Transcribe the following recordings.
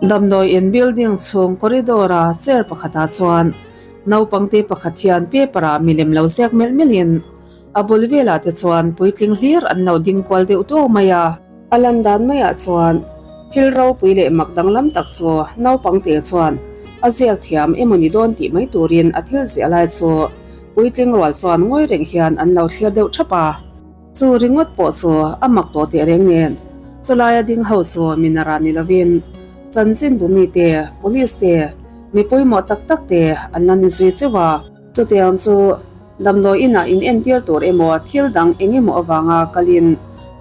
Damdawi in building chhung corridor a chair pakhatah chuan naupangte pakhat hian paper ah milem lo ziak melh melh in a bul velah te chuan puitling hlir an lo ding kual deuh duau mai a. A lan dan maiah chuan thil ropui leh mak danglam tak chu naupangte chuan a ziak thiam emaw ni dawn tih mai turin a thil ziah lai chu puitling rual chuan ngawi reng hian an lo thlir deuh thap a. Chu ringawt pawh chu a mak tawh teh reng nen, chulaia ding ho chu minara ni lovin chanchin bu mite, police te, mi pawimawh tak tak te an la ni zui cheuh a. Chutiang chu damdawi inah in entir tur emaw thil dang eng emaw avanga kalin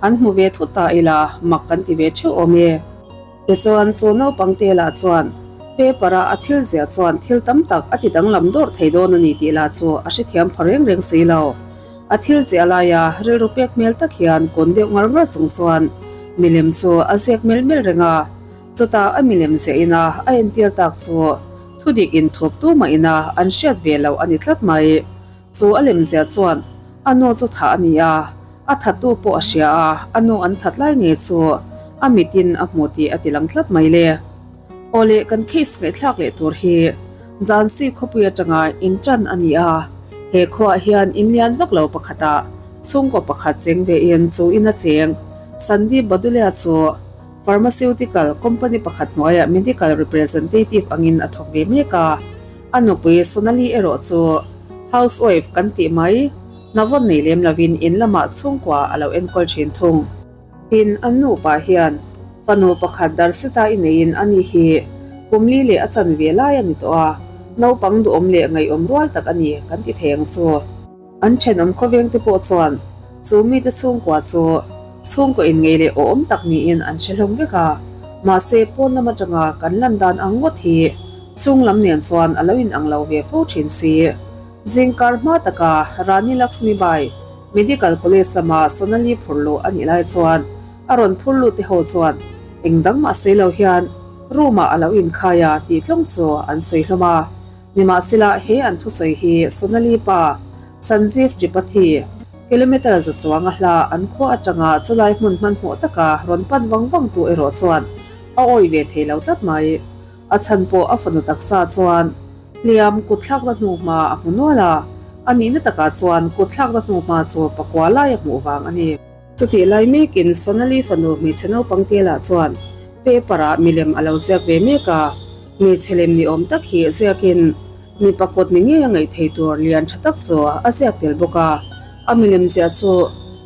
han hmu ve thut ta ila mak kan ti ve theuh awm e. Tichuan chu naupang te lah chuan paper a a thil ziah chuan thil tam tak a ti danglam dawrh thei dawn a ni tih lah chu a hrethiam pha reng reng si lo. A thil ziah laia rilru pek hmel tak hian kawn deuh ngar ngar chung chuan milem chu a ziak melh melh reng a, chutah a milem ziah ina a entir tak chu thudik inthup tu mah ina an hriat ve loh a ni tlat mai. Chu a lem ziah chuan a nu chu thah a ni a, a thattu pawh a hria a, a nu an that lai ngei chu a mitin a hmu tih a ti lang tlat mai le. Aw le, kan case ngaihthlak leh tur hi Jhansi khawpui atanga intan a ni a, he khuaah hian in lian vak lo pakhatah chhungkaw pakhat cheng ve in chu in a cheng. Sandeep Badulia chu pharmaceutical company pakhat hnuaiah medical representative angin a thawk ve mek a, a nupui Sonali erawh chu housewife kan tih mai hna vawn nei lem lovin in lamah chhungkua a lo enkawl thin thung. Tin, an nupa hian fanu pakhat Darsita i neiin ani hi kum li leh a chan ve lai a ni tawh a, naupang duhawm leh ngaihawm rual tak a ni kan ti thei ang chu. An thenawm khawveng te pawh chuan chu mite chhungkua chu chhungkaw inngei leh awhawm tak niin an hre hlawm vek a, mahse pawn lam atanga kan lan dan ang ngawt hi chhung lam nen chuan a lo inang lo ve fo thin si. Zingkar hma taka Rani Laxmi Bai Medical College lama Sonali phur luh a nih lai chuan a rawn phur lut te ho chuan eng dang mah sawi lo hian room ah a lo inkhai a tih tlawng chu an sawi hlawm a. Nimahsela he an thusawi hi Sonali pa Sanjeev Tripathi kilometre za chuang a hla an khua atanga chulai hmun hmanhmawh taka rawn pan vang vang tu erawh chuan a awih ve thei lo tlat mai. A chhan pawh a fanu taksa chuan hliam kutthlakna hnuhma a hmu nual a, a nihna takah chuan kutthlakna hnuhma chu pakua lai a hmuh vang a ni. Chutih lai mekin Sonali fanu hmeichhe naupang te lah chuan paper ah milem a lo ziak ve mek a, hmeichhe lem ni awm tak hi ziakin mipa kut ni ngei a ngaih thei tur lian tha tak chu a ziak tel bawk a, a milem ziah chu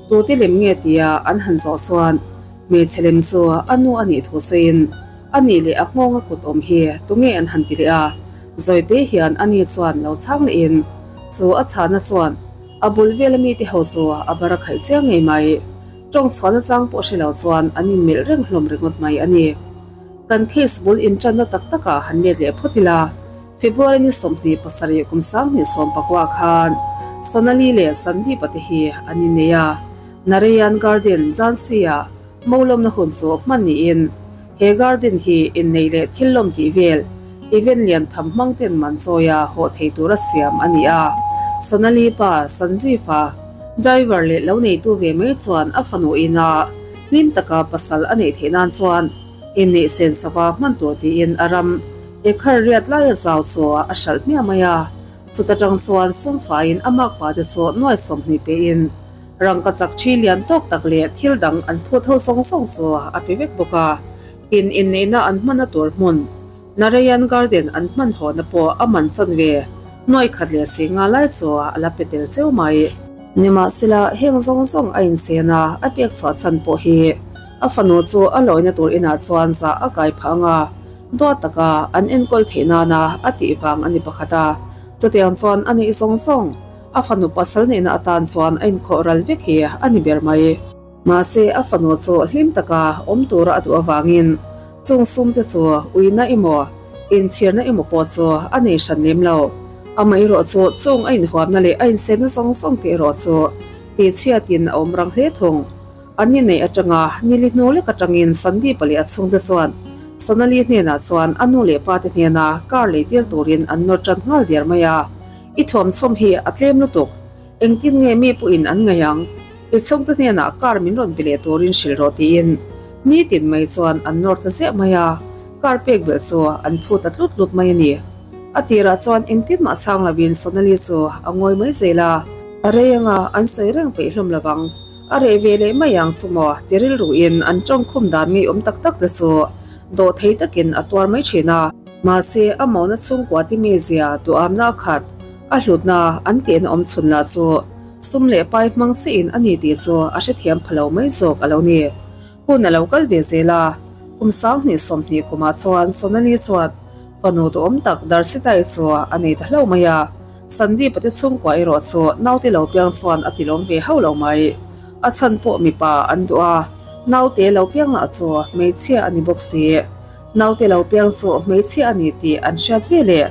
tute lem nge tia an han zawh chuan hmeichhe lem chu a nu a nih thu sawiin A nih leh a nghawng a kut awm hi tunge an han ti leh a, Zawite hian a ni chuan lo chhang leh in chu a chhahna chuan a bul vel a mite ho chu a bar a khaih chiang ngei mai. Tawng chhuahna chang pawh hre lo chuan an in melh reng hlawm ringawt mai a ni. Kan case bul in tanna tak tak ah han let leh phawt ila, February ni 27 kum 2019 khan Sonali leh Sandeep a te hi an innei a, Narayan Garden, Jhansi ah Molawmna hun chu hman niin he garden hi innei leh thil lawm tih vel event lian tham hmang ten man chawia hawh thei tura siam a ni a. Sonali pa Sanjeev-a driver leh lo neitu ve mai chuan a fanu ina hlim taka pasal a neih theih nan chuan inneih sen sava hman tur tiin a ram ekhar riat laia zau chu a hralh hmiah mai a. Chuta tang chuan sumfaiin a makpa te chu nuai 20 pein Rangka chak thi lian tawk tak leh thil dang an phut ho sawng sawng chu a pe vek bawk a. Tin, inneihna an hmanna tur hmun, Narayan Garden an hman hawhna pawh a man chan ve nuai khat leh si nga lai chu a la pe tel cheu mai. Nimahsela, heng zawng zawng a insen a, a pek chhuah chhan pawh hi a fanu chu a lawina tur inah chuan zah a kai phah ang a, duat taka an enkawl theih nana a tih vang a ni pakhat a. Chutiang chuan a neih zawng zawng. A fanu pasal neihna atan chuan a inkhawh ral vek hi a ni ber mai. Mahse, a fanu chu hlim taka awm tura a duh avangin chung sumte chu uina emaw, inchhirna emaw pawh chu a nei hran lem lo. Amaherawh chu chung a inhuamna leh a insenna zawng zawng te erawh chu tihchhiatin a awm rang hle thung. An inneih atanga nili hnu lek atangin Sandeep-a leh a chhungte chuan Sonali hnenah chuan a nu leh pate hnena car lei tir turin an nawr tan nghal der mai a. I thuamchhawm hi a tlem lutuk. Engtin nge mi pawhin an ngaih ang? I chhungte hnenah car min rawn pe leh turin hrilh rawh tiin nitin mai chuan an nawr ta ziah mai a. Car pek belh chu an phut ta tlut tlut mai a ni. A tirah chuan engtin mah chhang lovin Sonali chu a ngawi mai zel a. A rei anga an sawi reng peih hlawm lovang. A reh ve leh mai ang chu maw ti rilruin an tawngkhum dan ngeiawm tak tak te chu dawh thei takin a tuar mai thin a. Mahse, a mona chhungkua ti mizia duhamna a khat, a hlutna an tehna awm chhun lah chu sum leh pai hmang chiin a ni tih chu a hrethiam pha lo mai zawk a lo ni. Hun a lo kal ve zel a, kum 20 20 kumah chuan Sonali chuan fanu duhawm tak Darsitai chu a nei ta hlauh mai a, Sandeep-a te chhungkua erawh chu naute lo piang chuan a tilawm ve hauh lo mai. A chhan pawh mipa an duh a, naute lo piang lah chu hmeichhia a ni bawk si. Naute lo piang chu hmeichhia a ni tih an hriat ve leh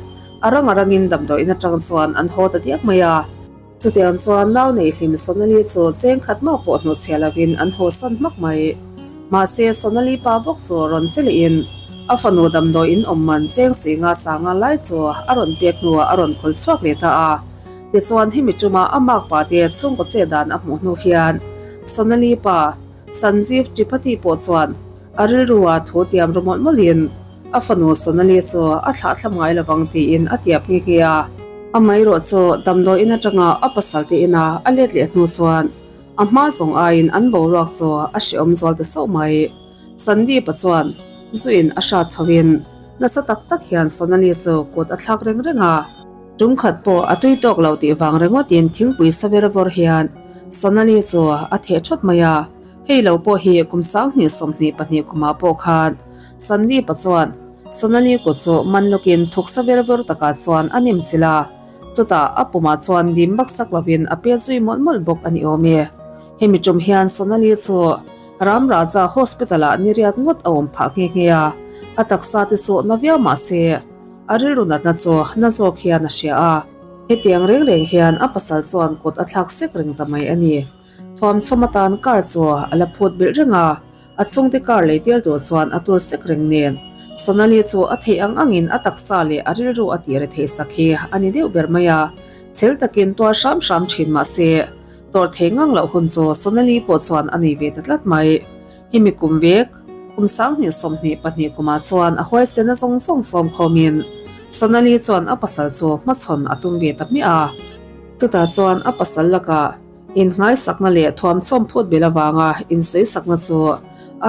a rang a rangin damdawiin atang chuan an haw ta diak mai a. Chutiang chuan nau nei hlim Sonali chu cheng khat mah pawh hnuchhiah lovin an haw san hmak mai. Mahse, Sonali pa bawk chu rawn che lehin a fanu damdawiin awm man cheng singa sanga lai chu a rawn pek hnuah a rawn khawl chhuak leh ta a. Tichuan, hemi tuma a makpa te chhungkaw chet dan a hmuh hnu hian Sonali pa Sanjeev Tripathi pawh chuan a rilrua thu tiam ru mawlh mawlhin a fanu Sonali chu a thlahthlam ngai lovang tiin a tiap nghe nghe a. Amaherawh chu damdawiin atanga a pasal te ina a let leh hnu chuan a hma zawng aiin an boruak chu a hrehawm zual ta sauh mai. Sandeep-a chuan zuin a hra chhoin nasa tak tak hian Sonali chu kut a thlak reng reng a. Tum khat pawh a tui tawk lo tih vang ringawtin thingpui sa ver vawr hian Sonali chu a theh thawt mai a. Hei lo pawh hi kum 20 22 kumah pawh khan Sandeep-a chuan Sonali kut chu man lawkin thuksa ver vawr takah chuan a nem chilh a, chutah a pumah chuan dim baksak lovin a pe zui mawlh mawlh bawk a ni awm e. Hemi tum hian Sonali chu Ram Raja Hospital-ah ni riat ngawt a awm phah nghe nghe a, a taksa te chu na viau mah se a rilru natna chu na zawk hian a hria a. Hetiang reng reng hian a pasal chuan kut a thlak sek reng ta mai a ni. Thuamchhawm atan car chu a la phut bilh reng a, a chhungte car lei tir tur chuan a tur sek reng nen. Sonali chu a theih ang angin a taksa leh a rilru a tih rethei sak hi a ni deuh ber mai a, chhel takin tuar hram hram thin mah se, tawrh thei ngang loh hun chu Sonali pawh chuan a nei ve ta tlat mai. Hemi kum vek, kum 20 22 kumah chuan a huaisena zawng zawng sawm khawmin Sonali chuan a pasal chu hmachhawn a tum ve ta hmiah a. Chutah chuan a pasal lakah Inngaisakna leh thuamchhawm phut bel avanga insawisakna chu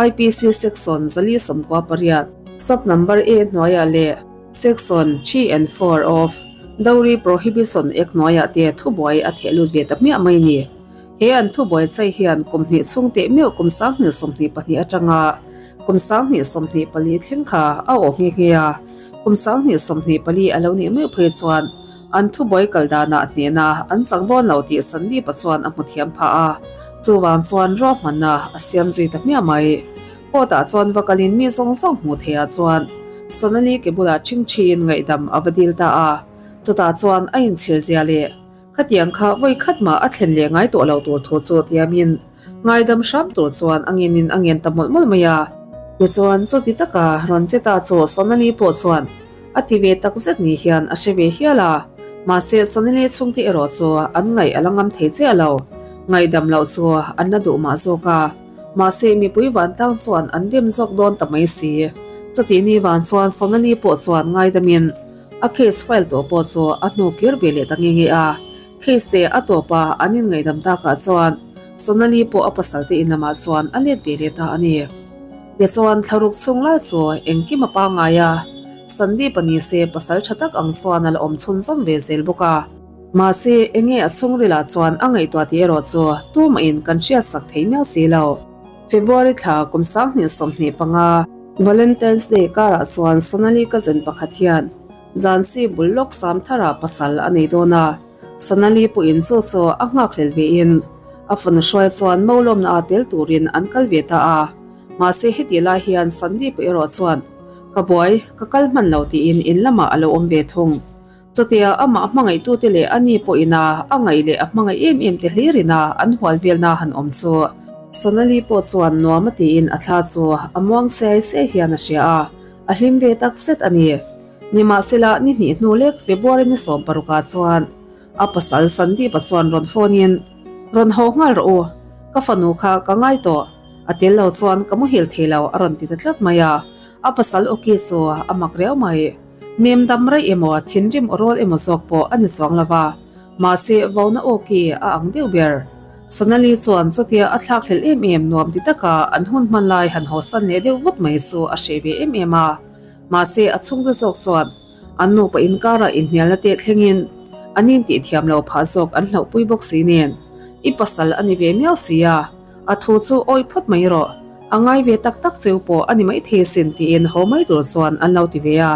IPC Section 498, Sub Number A hnuaiah leh Section 3 and 4 of Dowry Prohibition Act hnuaiah te thubuai a theh lut ve ta hmiah mai ni. He an thubuai chai hian kum hnih chhung teh meuh kum 2022 atanga kum 2024 thleng kha a awh nghe nghe a, kum 2024 a lo nih meuh phei chuan An thubuai kal danah hnehna an chak dawn lo tih Sandeep-a chuan a hmu thiam phah a, chuvang chuan ruahmanna a siam zui ta hmiah mai. Court-ah chuan va kalin mi zawng zawng hmuh theihah chuan Sonali ke bulah ṭhingṭhiin ngaihdam a va dil ta a, chutah chuan a inchhir zia leh khatiang kha vawi khat mah a thlen leh ngai tawh lo tur thu chu tiamin ngaidam hram tur chuan a ngenin a ngen ta mawlh mawlh mai a. Tichuan, chuti taka rawn che ta chu Sonali pawh chuan A ti ve tak zet ni hian a hre ve hial a, mahse Sonali chhungte erawh chu an ngaih a la ngam thei chiah lo. Ngaihdam loh chu an la duh mah zawk a, mahse mipui vantlang chuan an dem zawk dawn ta mai si. Chutih ni van chuan Sonali pawh chuan ngaidamin a case file tawh pawh chu a hnu kir ve leh ta nge nge a, case te a tawp a an inngaihdam takah chuan Sonali pawh a pasal te in lamah chuan a let ve leh ta a ni. Tichuan, thlaruk chhung lai chu engkim a pangngai a, Sandeep-a ni se pasal tha tak ang chuan a la awm chhunzawm ve zel bawk a. Mahse, enge a chhungrilah chuan a ngaihtuah tih erawh chu tumahin kan hriatsak thei miau si lo. February thla kum 2025, Valentine's Day karah chuan Sonali cousin pakhat hian Jhansi bul lawk Samthara pasal a nei dawn a, Sonali pawhin chu chu a nghakhlel vein a fanu hruai chuan Maulawmna a tel turin an kal ve ta a. Mahse heti lai hian Sandeep erawh chuan ka buai, ka kal hman lo tiin in lamah a lo awm ve thung. Chutia amah hmangaihtute leh a ni pawhin a a ngaih leh a hmangaih em em te hlirin a an hual velna han awm chu Sonali pawh chuan nuam a tiin a thla chu a muang siai siai hian a hria a, a hlim ve tak zet a ni. Nimahsela ni hnih hnu lek February ni 16 ah chuan A pasal Sandeep-a chuan rawn phone in, Rawn haw nghal rawh u, ka fanu kha ka ngai tawh, a tel lo chuan ka muhil thei lo a rawn ti ta tlat mai a. A pasal awki chu a mak riau mai. Nem dam raih emaw thinrim aw rawl emaw zawk pawh a ni chuang lo va, mahse vauna awki a ang deuh ber. Sonali chuan chutia a thlakhlelh em em nuam ti taka an hun hman lai han hawsan leh deuh vut mai chu a hreh ve em em a. Mahse a chhungte zawk chuan an nupa inkarah inhnialna teh thlengin an intih thiam lo phah zawk an hlauhpui bawk si nen i pasal a ni ve miau si a, a thu chu awi phawt mai rawh, a ngai ve tak tak cheu pawh a ni maithei sin tiin haw mai tur chuan an lo ti ve a.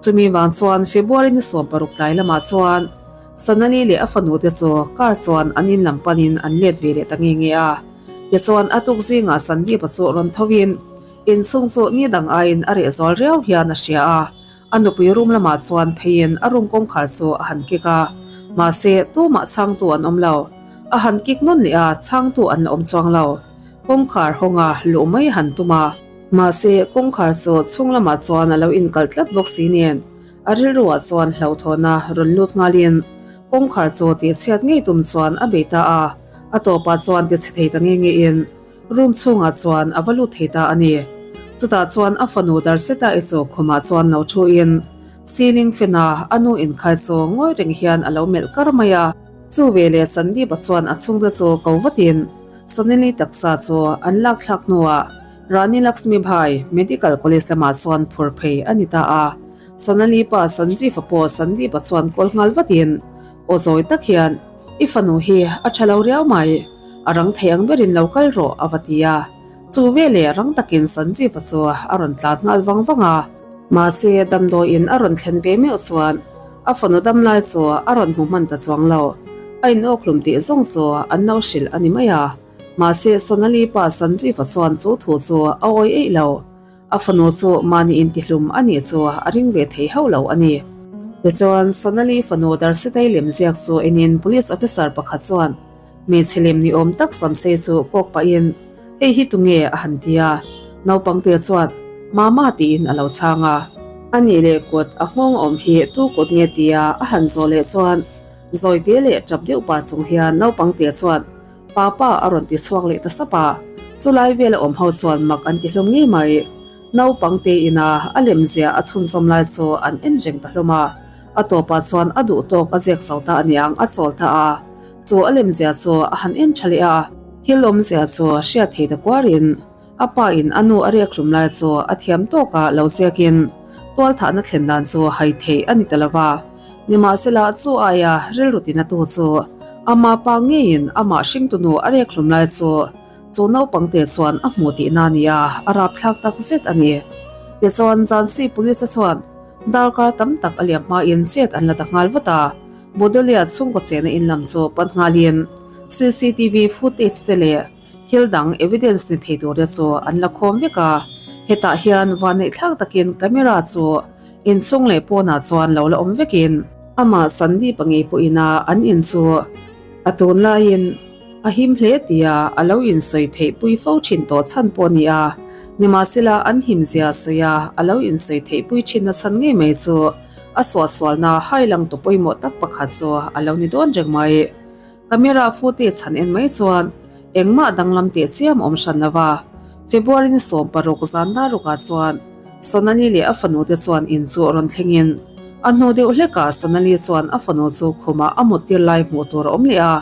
Chumi vang chuan February ni 16 tlai lamah chuan Sonali leh a fanu te chu car chuan an in lam panin an let ve leh ta nge nge a. Tichuan a tuk zingah Sandeep-a chu rawn tho in Inchhung chu ni dang aiin a reh zual riau hian a hria a, a nupui room lamah chuan pheiin a room kawngkhar chu a han kik a, mahse tumah chhangtu an awm lo. A han kik nawn leh a, chhangtu an la awm chuang lo. Kawngkhar hawnga luh mai a han tum a, mahse kawngkhar chu chhung lamah chuan a lo inkalh tlat bawk si nen a rilruah chuan hlauhthawhna rawn lut nghalin kawngkhar chu tihchhiat ngei tum chuan a bei ta a, a tawpah chuan tichhe thei ta nge ngein Room chhungah chuan a va lut thei ta a ni. Chutah chuan a fanu Darseta-i chu khumah chuan lo thuin ceiling fan-a a nu inkhai chu ngawi reng hian a lo melh kar mai a. Chu veleh Sandeep-a chuan a chhungte chu ko vatin Sonali taksa chu an lak thlak hnuah Rani Laxmi Bhai Medical College lamah chuan phur phei a ni ta a. Sonali pa Sanjeev-a pawh Sandeep-a chuan kawl nghal vatin aw zawi tak hian, I fanu hi a tha lo riau mai, a rang thei ang berin lo kal rawh a va ti a. Chu veleh rang takin Sanjeev-a chu a rawn tlan nghal vang vang a. Mahse, damdawiin a rawn thlen ve meuh chuan a fanu dam lai chu a rawn hmu hman ta chuang lo. A inawkhlum tih zawng chu an lo hrilh a ni mai a. Mahse, Sonali pa Sanjeev-a chuan chu thu chu a awi eih lo. A fanu chu mahni intihlum a nih chu a ring ve thei hauh lo a ni. Tichuan, Sonali fanu Darsitai lem ziak chu enin police officer pakhat chuan hmeichhe lem ni awm tak samsei chu kawk pahin, Hei hi tunge? a han ti a. Naupangte chuan, Mama tiin a lo chhang a. A nih leh kut a nghawng awm hi tu kut nge tia a han zawh leh chuan zawite leh tap deuh par chung hian naupangte chuan, Papa a rawn ti chhuak leh ta sap a, chulai vela awm ho chuan mak an ti hlawm ngei mai. Naupang te ina a lemzia a chhunzawm lai chu an en reng ta hlawm a, a tawpah chuan a duh tawk a ziak zo ta aniang a chawl ta a, chu a lemzia chu a han en tha leh a, thil awmzia chu hriat thei ta kuarin a pa in a nu a riak hlum lai chu a thiam tawka lo ziakin tualthahna thlen dan chu hai theih a ni ta lo va. Nimahsela chu aia rilru tinatu chu ama pa ngeiin amah hringtunu a rek hlum lai chu chu naupangte chuan a hmu tihna a ni a, a rapthlak tak zet a ni. Tichuan Jhansi Police-a chuan darkar tam tak a liam hmain chet an la ta nghal vat a, Budolia chhungkaw chena in lam chu pan nghalin CCTV footage te leh Thil dang evidence ni thei tur te chu an la khawm vek a, hetah hian vanneihthlak takin camera chu inchhung leh pawnah chuan lo la awm vekin amah Sandeep-a ngei pawhin a an in chu a tunlaiin a him hle tia a lo insawi theih pui fo thin tawh chhan pawh a ni a, nimahsela an himzia sawi a a lo insawi theih pui thinna chhan ngei mai chu a suahsualna hailang tu pawimawh tak pakhat chu a lo ni dawn reng mai. Camera footage han en mai chuan engmah danglam teh chiam awm hran lo va, February ni 16 zan darukah chuan Sonali leh a fanu te chuan in chu rawn thlengin a hnu deuh hlekah Sonali chuan a fanu chu khumah a mut tir lai hmuh tur a awm leh a,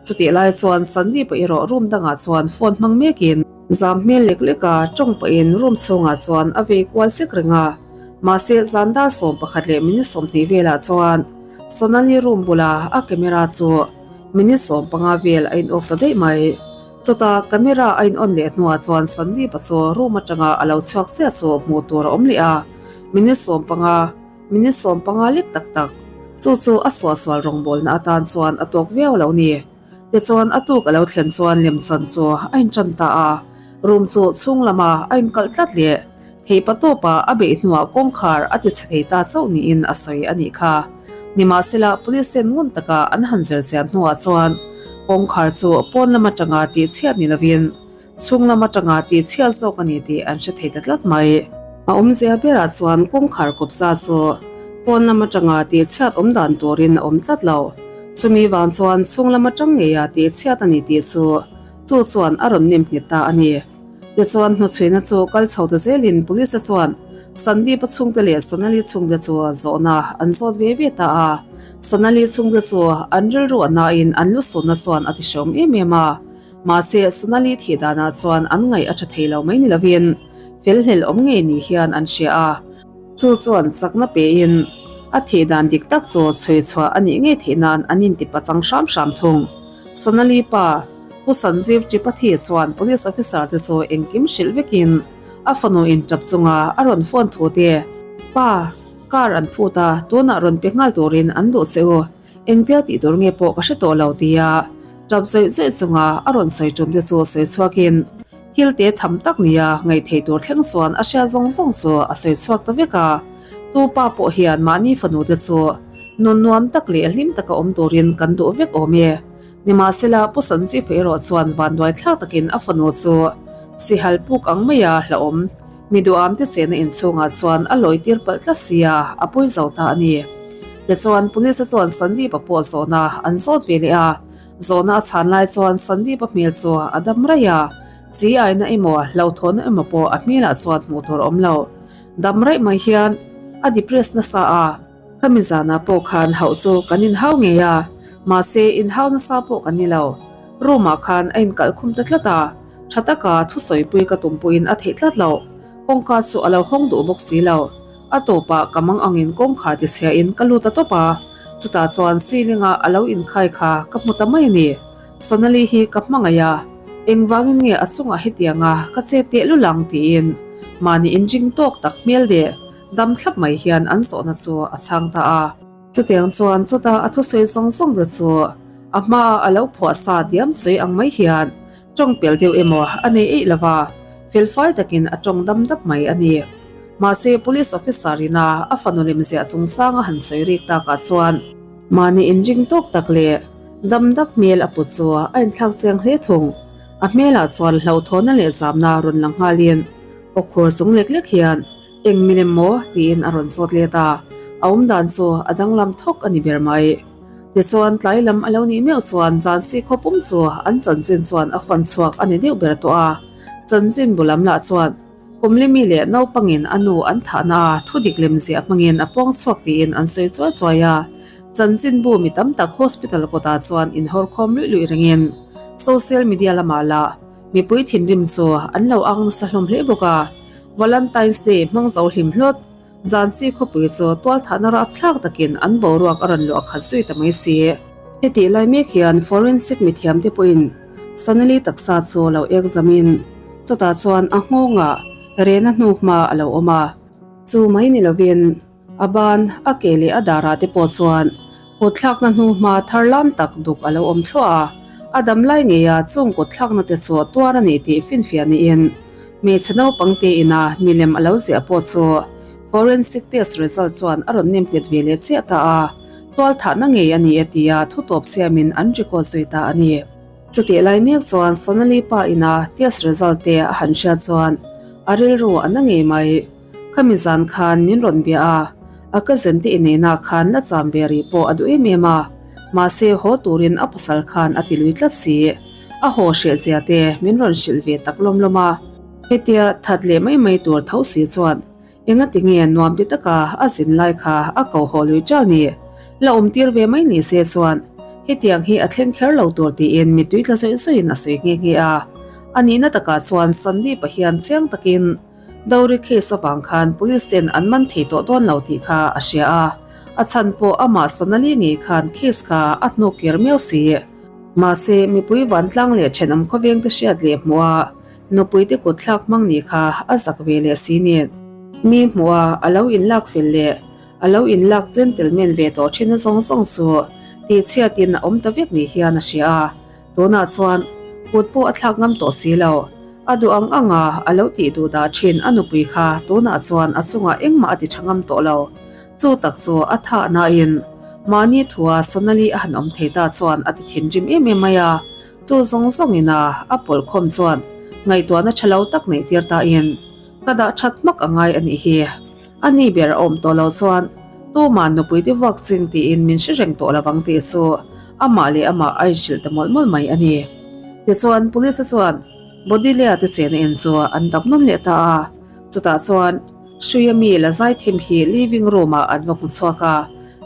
chutih lai chuan Sandeep-a erawh room dangah chuan phone hmang mekin zam hmel lek lek a tawng pahin room chhungah chuan a vei kual sek reng a, mahse zan dar 11 leh minute 20 velah chuan Sonali room bula a camera chu minute 15 vel a in off ta daih mai. Chutah camera a in on leh hnuah chuan Sandeep-a chu room atanga a lo chhuak chiah chu hmuh tur a awm leh a, minute 15, minute 15 lek tak tak. Chu chu a suahsual rawngbawlna atan chuan a tawk viau lo ni. Tichuan a tuk a lo thlen chuan lemchan chu a inṭan ta a, room chu chhung lama a inkalh tlat leh theihpa tawpa a beih hnuah kawngkhar a ti chhe thei ta chauh niin a sawi a nih kha. Nimahsela police ten ngun taka an han zir chian hnuah chuan kawngkhar chu pawn lam atanga tih chhiat ni lovin chhung lam atanga tih chhiat zawk a ni tih an hre thei ta tlat mai. A awmzia berah chuan kawngkhar kawpza chu pawn lam atanga tih chhiat awm dan turin a awm tlat lo. Chumi vang chuan chhung lam atang ngeia tih chhiat a ni tih chu chu chuan a rawn nem nghet ta a ni. Tichuan hnuchhuina chu kal chho ta zelin police-a chuan. Sandeep-a chhungte leh Sonali chhungte chu zawhna an zawt ve ve ta a. Sonali chhungte chu an rilru a nain an lu sunna chuan a ti hreawm em em a. Mahse, Sonali thih danah chuan an ngaih a tha thei lo mai ni lovin fel hlel awm ngei ni hian an hria a. Chu chuan chakna pein a thih dan dik tak chu chhui chhuah a nih ngei theih nan an inti pachang hram hram thung. Sonali pa, Pu Sanjeev Tripathi chuan Police officer te chu engkim hrilh vekin a fanu in tap chunga a rawn phone thu te, Pa, car an phut a, tunah rawn pe nghal turin an duh che u, engtia tih tur nge pawh ka hre tawh lo tia tap zawih zawih chunga a rawn sawi tum te chu sawi chhuakin thil te tham tak nia ngaihtheih tur thleng chuan a hria zawng zawng chu a sawi chhuak ta vek a. Tu pa pawh hian mahni fanu te chu nun nuam tak leh hlim taka awm turin kan duh vek awm e. Nimahsela Pu Sanjeev erawh chuan vanduai thlak takin a fanu chu sihal puk ang maia hlauhawm mi duham te chena inchhungah chuan a lawi tir palh tlat sia, a pawi zo ta a ni. Tichuan Police-a chuan Sandeep-a pawh zawhna an zawt ve leh a, zawhna a chhan lai chuan Sandeep-a hmel chu a dam raih a, chi aina emaw hlauhthawnna emaw pawh a hmelah chuan hmuh tur a awm lo. Dam raih mai hian a depress nasa a. Khami zanah pawh khan hauh chu kan inhau ngei a, mahse inhau nasa pawh kan ni lo. Room-ah khan a inkalh khum ta tlat a, tha taka thusawipui ka tum pawhin a theih tlat loh. Kawngka chu a lo hawng duh bawk si lo. A tawpah ka mang angin kawngkhar tichhiain ka lut ta tawp a, chutah chuan ceiling-a a lo inkhai kha ka hmu ta mai a ni. Sonali hi ka hmangaih a, engvangin nge a chungah hetianga ka che tehlul ang tiin mahni inring tawk tak hmel deh Dam thlap mai hian an zawhna chu a chhang ta a. Chutiang chuan chuta a thusawi zawng zawng te chu a hmaa a lo phuah sa diam sawi ang mai hian tawng pel deuh emaw a nei eih lo va, felfai takin a tawng dam dap mai a ni. Mahse police officer ina a fanu lemziah chungchang a han sawi rik takah chuan mahni inring tawk tak leh dam dap hmel a put chu a inthlak chiang hle thung. A hmelah chuan hlauhthawnna leh zamna rawn lang nghalin awkhur chung lek lek hian Eng milem maw? tiin a rawn zawt let a, a awm dan chu a danglam thawk a ni ber mai. Tichuan tlai lam a lo nih meuh chuan Jhansi khaw pum chu an chanchin chuan a fan chhuak a ni deuh ber tawh a. Chanchin bu lam lah chuan Kumlimi leh naupangin a nu an thahna a thudik lem ziah hmangin a puang chhuak tiin an sawi chuai chuai a. Chanchin bu mi tam tak hospital kawtah chuan inhawr khawm luih luih rengin social media lamah lah mipui thinrim chu an lo ang nasa hlawm hle bawk a. Valentine's Day hmang zo hlim hlawt, Jhansi khawpui chu tualthahna rapthlak takin an boruak a rawn luah khat zui ta mai si. Hetih lai mek hian forensic mithiamte pawhin Sonali taksa chu lo examine, chutah chuan a nghawngah rehna hnuhma a lo awm a, chu mai ni lovin, A ban, a ke leh a darah te pawh chuan kutthlakna hnuhma thar lam tak duk a lo awm thluah a, a dam lai ngeia chung kutthlakna te chu tuar a nih tih finfiah niin hmeichhe naupang te ina milem a lo ziah pawh chu forensic test result chuan a rawn nem nghet ve leh chiah ta a, tualthahna ngei a ni e tia thutawp siamin an record zui ta a ni. Chutih lai mek chuan Sonali pa ina test result te a han hriat chuan a rilru a na ngei mai. Khami zan khan min rawn bia a, a cousin te inneihna khan la cham ve rih pawh a duh em em a, mahse haw turin a pasal khan a ti lui tlat si. A haw hreh zia te min rawn hrilh ve tak lawm lawm a. Hetia that leh mai mai tur tho si chuan engati nge nuam ti taka a zin lai kha a ko haw lui ṭal ni? La awm tir ve mai ni se chuan hetiang hi a thleng kher lo tur tiin mittui tla zawih zawihin a sawi nghe nghe a. A nihna takah chuan Sandeep-a hian chiang takin Dowry case avang khan police ten an man thei tawh dawn lo tih kha a hria a, a chhan pawh amah Sonali ngei khan case kha a hnuk kir miau si. Mahse, mipui vantlang leh thenawm khawveng te hriat leh hmuh a, nupui te kut thlak hmang nih kha a zak ve leh si nen. Mi hmuh a, a lo inlak fel leh a lo inlak gentleman ve tawh thin a zawng zawng chu tihchhiatin a awm ta vek ni hian a hria a. Tunah chuan kut pawh a thlak ngam tawh si lo. A duh ang ang a, a lo tih duh dah thin a nupui kha tunah chuan a chungah engmah a ti tha ngam tawh lo. Chu tak chu a thah nain mahni thua Sonali a han awm thei ta chuan a ti thinrim em em mai a. Chu zawng zawngin a a pawlh khawm chuan ngaihtuahna tha lo tak neih tir tain ka dah that hmak a ngai a nih hi. A ni ber a awm tawh lo chuan tumah nupui te vuak ching tiin min hre reng tawh lovang tih chu amah leh amah a inhrilh ta mawlh mawlh mai a ni. Tichuan Police-a chuan Bodilea te chena in chu an dap nawn leh ta a, chutah chuan. Hruia mi la zaithim hi living room ah an va hmu chhuak a,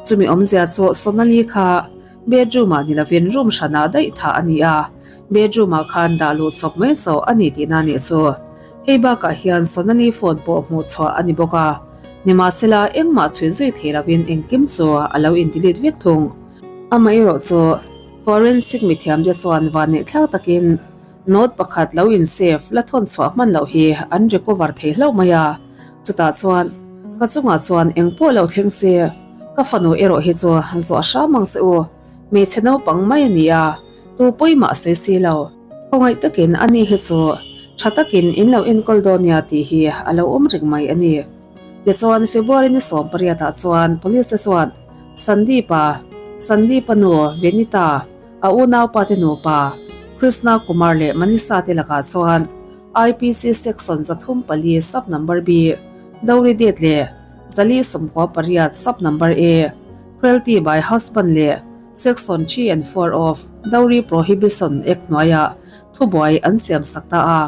chumi awmzia chu Sonali kha bedroom ah ni lovin room hranah daih thah a ni a, bedroom ah khan dah luh chawp mai chauh a ni tihna nih chu. Hei bakah hian Sonali phone pawh hmuh chhuah a ni bawk a, nimahsela engmah chhui zui thei lovin engkim chu a lo in delete vek thung. Amaherawhchu forensic mithiamte chuan vanneih thlak takin Note pakhat lo in save la thawn chhuah hman loh hi an recover thei hlauh mai a, chutah chuan ka chungah chuan eng pawh lo thleng se, ka fanu erawh hi chu zuah hram ang che u, hmeichhe naupang mai a ni a, tu pawimah a sawi si lo. Khawngaih takin a ni hi chu tha takin in lo enkawl dawn nia tih hi a lo awm reng mai a ni. Tichuan February ni 18 ah chuan police te chuan Sandeep-a, Sandeep-a nu Venita, A unaupa te nupa, Krishna Kumar leh Manisha te lakah chuan IPC Section 304 Sub Number B, Dowry Death leh 498 Sub Number A, Cruelty by Husband leh Section 3 and 4 of Dowry Prohibition Act hnuaiah thubuai an siamsak ta a.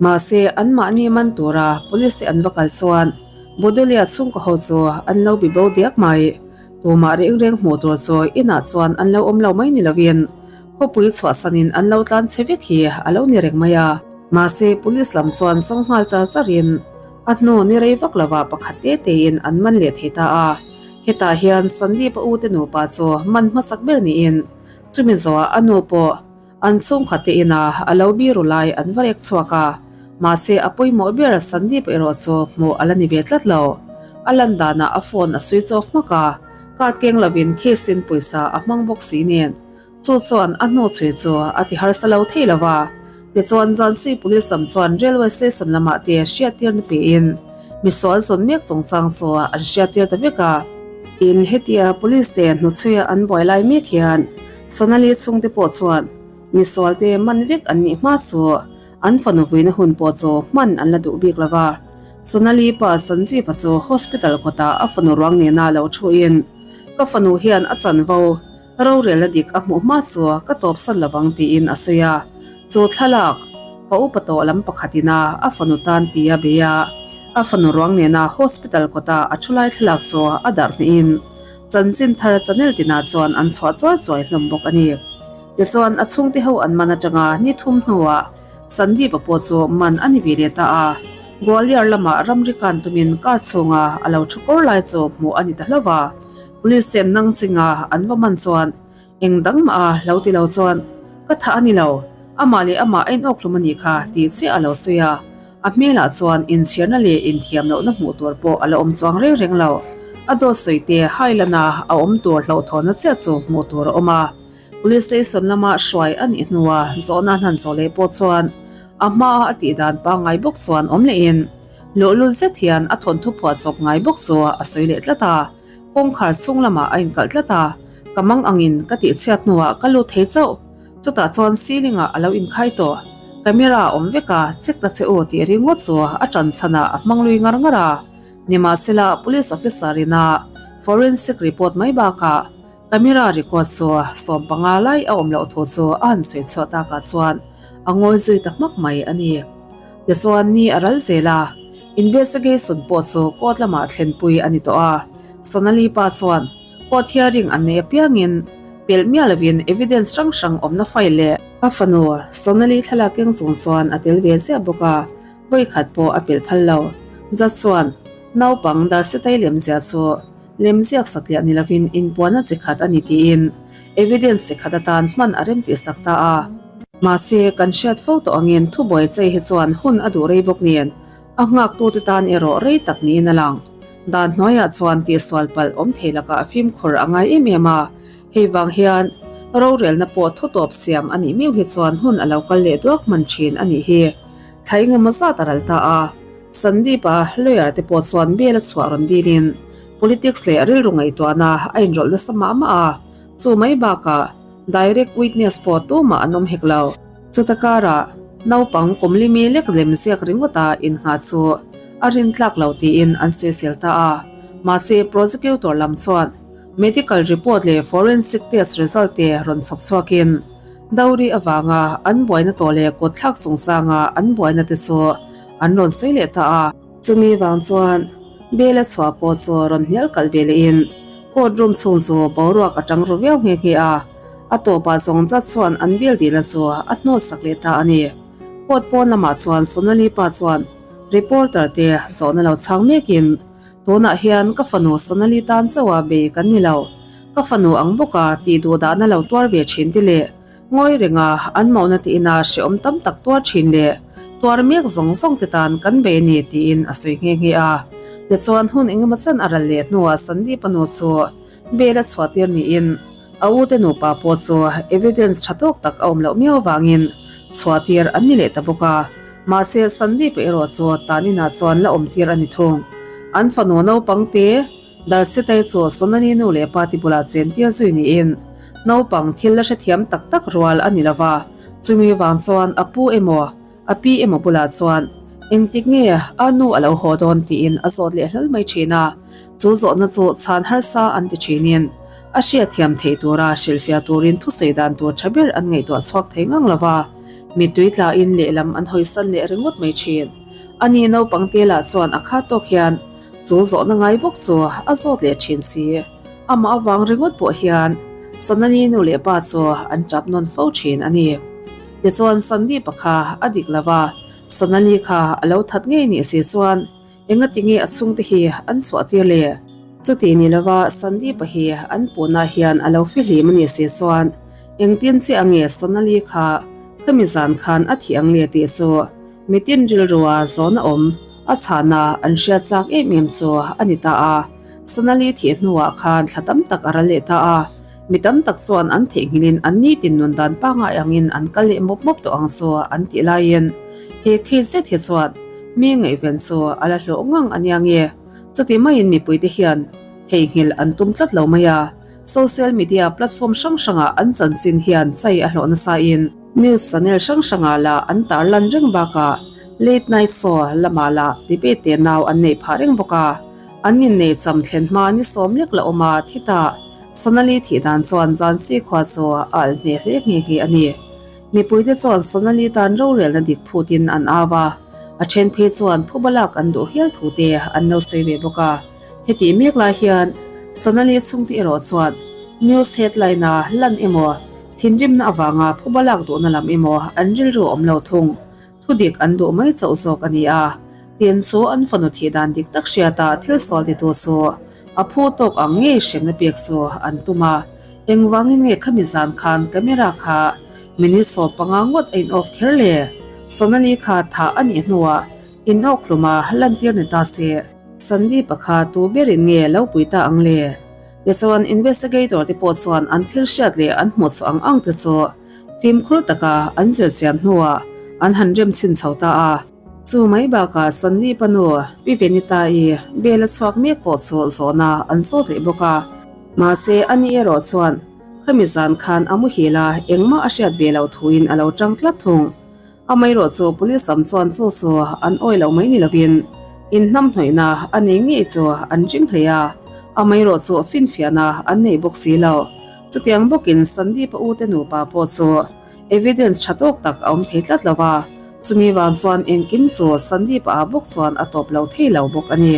Mahse, anmahni man tura police te an va kal chuan Budulia chhungkaw ho chu an lo bibo diak mai. Tumah reng reng hmuh tur chu inah chuan an lo awm lo mai ni lovin khawpui chhuahsanin an lo tlan chhe vek hi a lo ni reng mai a. Mahse, police lam chuan zawng nghal char charin a hnu ni rei vak lovah pakhat te tein an man leh thei ta a. Hetah hian Sandeep-a ute nupa chu man hmasak ber niin chumi zawhah a nu pawh An chhungkhat te inah a lo biru lai an va rek chhuak a, mahse a pawimawh ber Sandeep erawh chu hmuh a la ni ve tlat lo. A lan danah a phone a switch off hmak a, card keng lovin case in pawisa a hmang bawk si nen. Chu chuan a hnu chhui chu a ti harsa lo thei lo va. Tichuan Jhansi Police lam chuan railway station lamah te hriattirna pein misual zawn mek chungchang chu an hriattir ta vek a. Tin, hetia police te hnuchhuia an buai lai mek hian Sonali chhungte pawh chuan misualte man vek an nih hma chu an fanu vuina hun pawh chu hman an la duh bik lo va. Sonali pa Sanjeev-a chu hospital kawtah a fanu ruang nena lo thuin, Ka fanu hian a chanvo rorelna dik a hmuh hma chu ka tawpsan lovang tiin a sawi a. Chu thlalak pa upa tawh lam pakhatin a a fanu tan tia bei a, a fanu ruang nena hospital kawta a thu lai thlalak chu a darh hnihin, Chanchin thar channel tinah chuan an chhuah chuai chuai hlawm bawk a ni. Tichuan a chhungte ho an man atanga ni thum hnuah Sandeep-a pawh chu man a ni ve leh ta a. Gwalior lamah ramri kan tumin car chhunga a lo thu kawr lai chu hmuh a ni ta hlauh a. Police ten nang chinga an va man chuan Eng dang mah a lo ti lo chuan ka thah a ni lo, amah leh amah a inawk hlum a nih kha tih chiah a lo sawi a. A hmelah chuan inchhirna leh inthiam lohna hmuh tur pawh a la awm chuang reng reng lo. A dawt sawi te hailana a awm tur hlauhthawnna chiah chu hmuh tur a awm a. Police station lama hruai a nih hnua zawhna an han zawh leh pawh chuan a hmaa a tih dan pangngai bawk chuan awm lehin luhlul zet hian a thawnthu phuah chawp ngai bawk chu a sawi leh tlat a. Kawngkhar chhung lamah a inkalh tlat a, ka mang angin ka tihchhiat hnuah ka lut thei chauh. Chutah chuan ceiling ah a lo inkhai tawh. Camera a awm vek a, check ta che u tih ringawt chu a tan chhanah a hmang lui ngar ngar a. Nimahsela police officer in a forensic report mai bakah camera record chu 15 lai a awm loh thu chu a han sawi chhuah takah chuan a ngawi zui ta hmak mai a ni. Tichuan ni a ral zel a, investigation pawh chu court lamah thlenpui a ni tawh a. Sonali pa chuan court hearing an neih apiangin pelh miah lovin evidence hrang hrang awmna file leh a fanu Sonali thlalak keng chung chuan a tel ve ziah bawk a, vawikhat pawh a pelh phal lo. Judge chuan naupang Darsitai lemziah chu lemziak satliah ni lovin inpuanna chi khat a ni tiin evidence chi khat atan hman a rem tihsak ta a. Mahse, kan hriat fo tawh angin thubuai chei hi chuan hun a duh rei bawk nen a nghaktute tan erawh rei tak niin a lang. Dan hnuaiah chuan tihsual palh awm thei lakah fimkhur a ngai em em a, hei vang hian rorelna pawh thutawp siam a nih miau hi chuan hun a lo kal leh duak hman thin a nih hi. Thla engemaw zat a ral ta a, Sandeep-a lawyer te pawh chuan bail a chhuah rawn dilin politics leh rilru ngaihtuahna a inrawlh nasa mah mah a, chu mai bakah direct witness pawh tumah an awm hek lo. Chuta karah naupang kum limi lek lem ziak ringawta innghah chu a rintlak lo tiin an sawisel ta a, mahse prosecutor lam chuan medical report leh forensic test result te rawn chhawp chhuakin Dowry avanga an buaina tawh leh kawtthlak chungchanga an buaina te chu an rawn sawi leh ta a. Chumi vang chuan. Bail a chhuah pawh chu rawn hnial kalh ve lehin court room chhung chu boruak a tang ru viau nghe nghe a, a tawpah zawng zat chuan an bail dilna chu a hnawt sak leh ta a ni. Court pawn lamah chuan Sonali pa chuan reporter te zawhna lo chhang mekin, Tunah hian ka fanu Sonali tan chauha bei kan ni lo. Ka fanu ang bawka tih duh dahna lo tuar ve thin te leh ngawi renga an mauhna te ina hrehawm tam tak tuar thin leh tuar mek zawng zawng te tan kan bei a ni tiin a sawi nghe nghe a. Tichuan hun engemaw chan a ral leh hnuah Sandeep-a nu chu bail a chhuah tir niin a u te nupa pawh chu evidence tha tawk tak a awm loh miau avangin chhuah tir an ni leh ta bawk a. Mahse Sandeep-a erawh chu tan inah chuan la awm tir a ni thung. An fanu naupang te Darsitai chu Sonali nu leh pa ti bulah chen tir zui niin naupang thil la hrethiam tak tak rual a ni lo va, chumi vang chuan a pu emaw a pi emaw bulah chuan engtik nge a nu a lo haw dawn tiin a zawt leh hlawl mai thin a, chu zawhna chu chhan harsa an ti thinin a hriatthiam theih tura hrilhfiah turin thusawi dan tur tha ber an ngaihtuah chhuak thei ngang lo va, mittui tlain lehlam an hawisan leh ringawt mai thin. Ani naupang te lah chuan a khat tawk hian Chu zawhna ngai bawk chu a zawt leh thin si. Amah avang ringawt pawh hian Sonali nu leh pa chu an tap nawn fo thin a ni. Tichuan Sandeep-a kha a dik lo va, Sonali kha a lo that ngei nih si chuan engati nge a chhungte hi an chhuah tir le? Chuti ni lova Sandeep-a hi an puhna hian a lo fihlim a nih si chuan engtin chiah nge Sonali kha khami zan khan a thih ang le tih chu mitin rilrua zawn a awm. A chhana an hriat chak em em chu a ni ta a, Sonali thih hnuah khan thla tam tak a ral leh ta a, mi tam tak chuan an theihnghilhin an nitin nun dan pangngai angin an kal leh mawp mawp tawh ang chu an tih laiin he case zet hi chuan mi ngaihven chu a la hlawh ngang a nia nge? Chuti maiin mipuite hian theihnghilh an tum tlat lo mai a, social media platform hrang hrangah an chanchin hian chai a hlawh nasain, News channel hrang hrangah lah an tarlan reng bakah late night show lamah lah debate te nau an neih phah reng bawk a. An innei cham thlen hma ni sawm lek la awm a, thi ta Sonali thih dan chuan Jhansi khua chu a alh hneh hle nghe nghe a ni. Mipuite chuan Sonali tan rorelna dik phutin an au a, a then phei chuan phuba lak an duh hial thu te an lo sawi ve bawk a. Hetih mek lai hian Sonali chhungte erawh chuan news headline-a lan emaw Thinrimna avanga phuba lak duhna lam emaw an rilru awm lo thung. Thudik an duh mai chauh zawk a ni a. Tin, chu an fanu thih dan dik tak hriata thil sual titu chu a phu tawk ang ngei hremna pek chu an tum a. Engvangin nge khami zan khan camera kha minute 15 ngawt a in off kher le? Sonali kha thah a nih hnuah in awk hlum a lantir ni ta se. Sandeep a kha tu berin nge lo pui ta ang le? Tichuan investigator te pawh chuan an thil hriat leh an hmuh chhuah ang ang te chu fimkhur taka an zir chian hnuah an han rem chhin chho ta a. Chu mai bakah Sandeep a nu Pi Venita-i bel a chhuak mek pawh chu zawhna an zawt leh bawk a. Mahse ani erawh chuan khami zan khan a muhil a, engmah a hriat ve loh thuin a lo tang tlat thung. Amaherawh chu police lam chuan chu chu an awi lo mai ni lovin inhnamhnawihna a nei ngei chu an ring hle a, amaherawh chu finfiahna an nei bawk si lo. Chutiang bawkin Sandeep-a u te nupa pawh chu evidence tha tawk tak a awm thei tlat lo va, chumi vang chuan engkim chu Sandeep-a ah bawk chuan a tawp lo thei lo bawk a ni.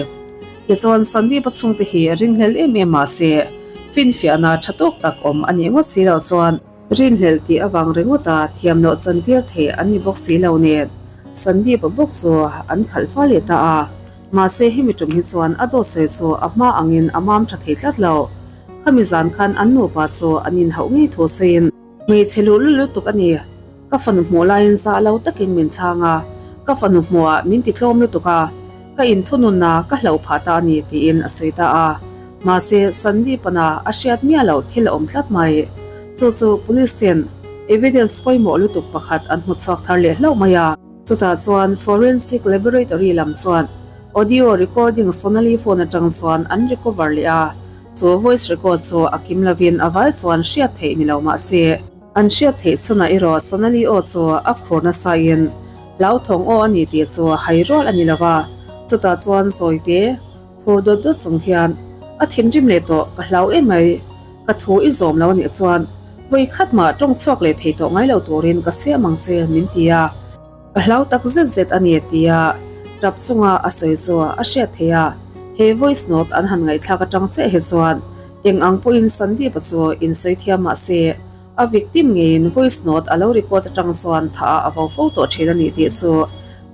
Tichuan Sandeep-a chhungte hi ringhlel em em mah se finfiahna tha tawk tak awm a nih ngawt si loh chuan, Rinhlelh tih avang ringawt a thiam loh chantir theih an ni bawk si lo nen Sandeep-a bawk chu an khalh fal leh ta a. Mahse hemi tum hi chuan a dawt sawi chu a hma angin a mam tha thei tlat lo. Khami zan khan an nupa chu an inhauh ngei thu sawiin. Hmeichhe luh lul lutuk a ni. Ka fanu hmuh laiin zah lo takin min chhang a, ka fanu hmuhah min ti tlawm lutuk a, ka inthunun a ka hlauh phah ta a ni tiin a sawi ta a. Mahse, Sandeep-ana a hriat miah loh thil a awm tlat mai. Chu chu Police ten evidence pawimawh lutuk pakhat an hmu chhuak thar leh hlauh mai a. Chutah chuan Forensic Laboratory lam chuan audio recording Sonali phone atang chuan an recover leh a, chu voice record chu a kim lovin a vai chuan hriat theih ni lo mah se, An hriat theih chhunah erawh Sonali aw chu a khur nasa in hlauthawng aw a ni tih chu hai rual a ni lo va, chutah chuan zawite khur dawt dawt chung hian a thinrim leh tawh ka hlau em mai, ka thu i zawm lo a nih chuan vawi khat mah tawng chhuak leh thei tawh ngai lo turin ka siam ang che min ti a. Ka hlau tak zet zet a ni tia tap chunga a sawi chu a hriat theih a. He voice note an han ngaihthlak atang chiah hi chuan eng ang pawhin Sandeep-a chu insawi thiam mah se, a victim ngeiin voice note a lo record atang chuan thah a vo fo tawh thin a ni tih chu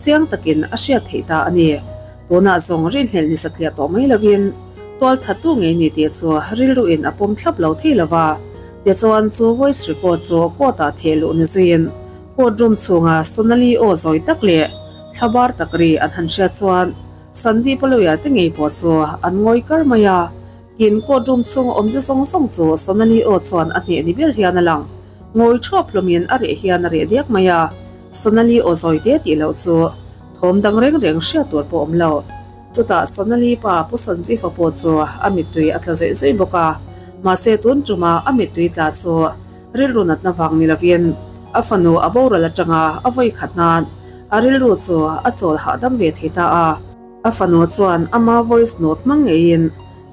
chiang takin a hriat theih ta a ni. Tunah zawng rinhlelh ni satliah tawh mai lovin tual thattu ngei ni tih chu rilruin a pawm thlap lo thei lo va. Tichuan chu voice record chu court-ah theh luh ni zuiin court room chhunga Sonali aw zawi tak leh thlabar tak ri an han hriat chuan Sandeep-a lawyer te ngei pawh chu an ngawi kar mai a. Tin, court room chhunga awm te zawng zawng chu Sonali aw chuan a hneh ni ber hian a lang. Ngawi thuap hlawmin a reh hian a reh diak mai a. Sonali aw zawi te tih loh chu thawm dang reng reng hriat tur pawh awm lo. Chutah Sonali pa Pu Sanjeev-a pawh chu a mittui a tla zawih zawih bawk a. Mahse tun tuma a mittui tla chu rilru natna vang ni lovin a fanu a boral atanga a vawi khat nan a rilru chu a chawl hahdam ve thei ta a. A fanu chuan ama voice note hmang ngeiin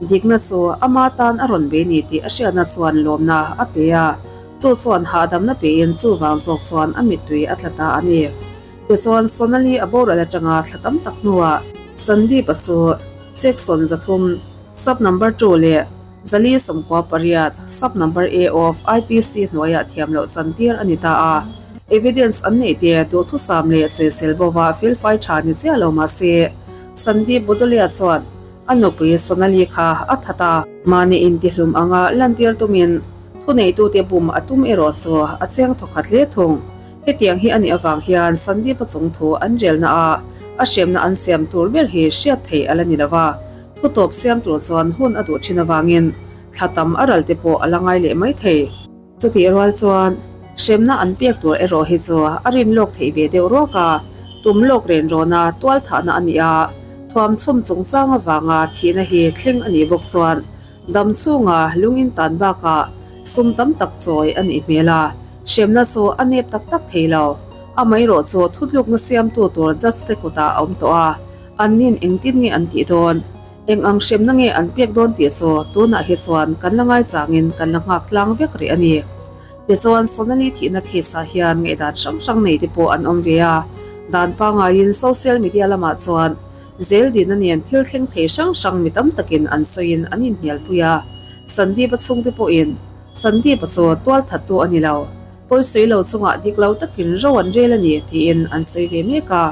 dikna chu ama tan a rawn bei ni tih a hriatna chuan lawmna a pe a, chu chuan hahdamna pein chuvang zawk chuan a mittui a tla ta a ni. Tichuan Sonali a boral atanga thla tam tak hnuah Sandeep-a chu Section 300, Sub Number 2 leh 498, Sub Number A of IPC hnuaiah thiam loh chantir a ni ta a. Evidence an neih te duhthusam leh sawisel bova felfai tha ni chiah lo mah se, Sandeep Budolia chuan a nupui Sonali kha a that a. Mahni intihlum anga lantir tumin thuneitute bum a tum erawh chu a chiang thawkhat hle thung. Hetiang hi a nih avang hian Sandeep-a chung thu an relna a, a hremna an siam tur ber hi hriat theih a la ni lo va. Thutawp siam tur chuan hun a duh thin avangin thla tam a ral te pawh a la ngai leh mai thei. Chutih rual chuan hremna an pek tur erawh hi chu a rin lawk theih ve deuh ruak a, tum lawk ren rawna tual thahna a ni a, thuam chhum chungchang avanga thihna hi thleng a nih bawk chuan dam chhunga lung in tan bakah sum tam tak chawi a nih hmel a, hremna chu a nep tak tak thei lo. Amaherawh chu thutlukna siamtu tur judge te kutah a awm tawh a. An nin engtin nge an tih dawn? Eng ang hremna nge an pek dawn tih chu tunah hi chuan kan la ngaichangin kan la nghak tlang vek rih a ni. Tichuan Sonali thihna case ah hian ngaihdan hrang hrang nei te pawh an awm ve a, dan pangaiin social media lamah chuan zeldina nen thil thleng thei hrang hrang mi tam takin an sawiin an inhnialpui a, Sandeep-a chhungte pawhin Sandeep-a chu tualthattu a ni lo. Pawisawi lo chungah dik lo takin ro an rel a ni tiin an sawi ve mek a.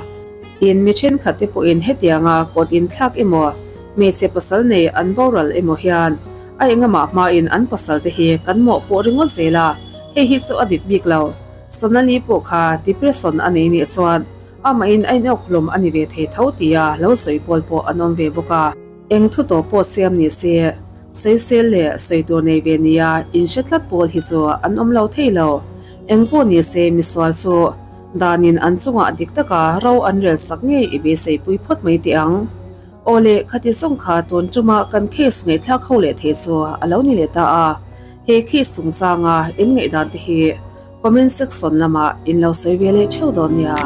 Tin, mi thenkhat te pawhin hetianga kawt inthlak emaw, hmeichhe pasal nei an boral emaw hian a engamah hmain an pasal te hi kan mawhpawh ringawt zel a, hei hi chu a dik bik lo. Sonali pawh kha depression a nei nih chuan amahin a inawk hlawm a ni ve thei tho tia lo sawi pawl pawh an awm ve bawk a. Eng thu tawh pawh siam ni se. Sawisel leh sawi tur nei ve nia inhre tlat pawl hi chu an awm lo thei lo. Eng pawh ni se misual chu danin an chungah dik taka ro an rel sak ngei i beisei pui phawt mai teh ang. Aw le, khati zawng kha tun tuma kan case ngaihthlak ho leh thei chu a lo ni leh ta a. He case chungchanga in ngaihdan te hi comment section lamah in lo sawi ve leh theuh dawn nia.